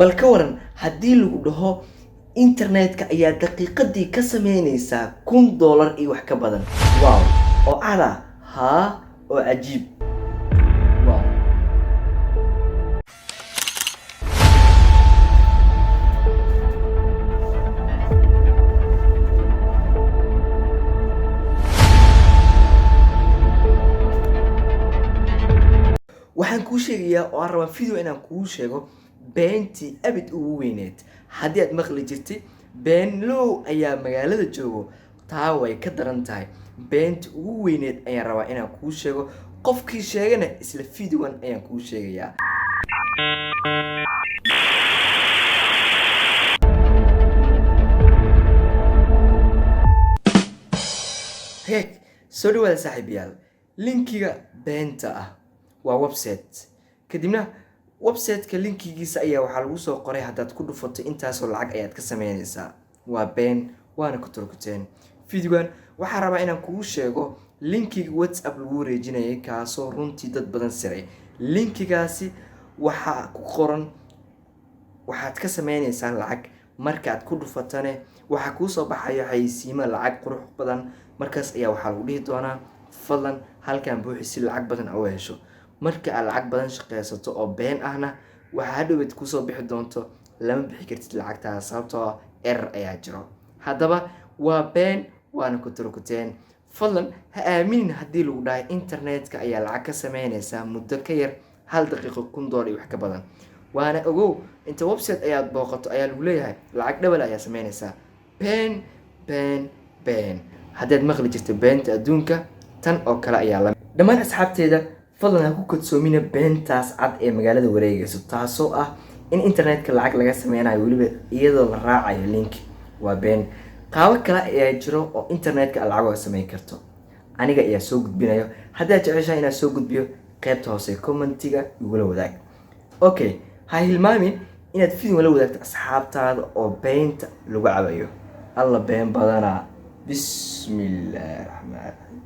Bal ka waran haddii lagu dhaho internetka ayaa daqiiqadii ka sameynaysaa $1000 iyo wax ka badan? Wow, oo cada haa, oo cajiib, wow. Waxaan kuu sheegayaa oo aan rabaa video inaan kuu sheego beentii abid ugu weyneed. Haddii aad maqli jirtay beenlow ayaa magaalada joogo, taa way ka daran tahay. Beentii ugu weyneed ayaan rabaa inaan kuu sheego, qofkii sheegana isla videogan ayaan kuu sheegayaa. Heeg, soo dhawaada saaxiibayaal. Linkiga beenta ah waa website, kadibna website-ka linkigiisa ayaa waxaa lagu soo qoray haddaad ku dhufato intaasoo lacag ayaad ka sameynaysaa. Waa been, waana ku turkuteen. Videogan waxaa rabaa inaan kugu sheego linkiga WhatsApp lagu wareejinayay, kaasoo runtii dad badan siray. Linkigaasi waxaa ku qoran waxaad ka sameynaysaa lacag, markaad ku dhufatane waxaa kuusoo baxayo xayeysiimo lacag qurux badan. Markaas ayaa waxaa lagu dhihi doonaa fadlan halkan buuxi si lacag badan u hesho. Marka aad lacag badan shaqeysato oo been ahna, waxaa hadhowed kusoo bixi doonto lama bixi kartid lacagtaas, sababtoo ah error ayaa jiro. Haddaba waa been, waana ku turkuteen. Fadlan ha aaminin haddii lagu dhahay internetka ayaa lacag ka sameynaysaa muddo ka yar 1 daqiiqo $1000 iyo wax ka badan. Waana ogow, inta website ayaad booqato ayaa lagu leeyahay lacag dhawal ayaa sameynaysaa. Been, been, been. Haddaad maqli jirto beenta adduunka, tan oo kale ayaa la dhammaan. Asxaabteeda, fadlan ha ku kadsoomina beentaas cad ee magaalada wareegayso, taasoo ah in internetka lacag laga sameynayo weliba iyadoo la raacayo link. Waa been. Qaabo kale ayaa jiro oo internetka aad lacag uga sameyn karto, aniga ayaa soo gudbinayo. Haddaad jeceshahay inaan soo gudbiyo, qaybta hoose commentiga igula wadaag. Okay, ha hilmaamin inaad video la wadaagto asxaabtaada oo beenta lagu cabayo. Alla been badanaa. Bismillaahi raxmaan raxiim.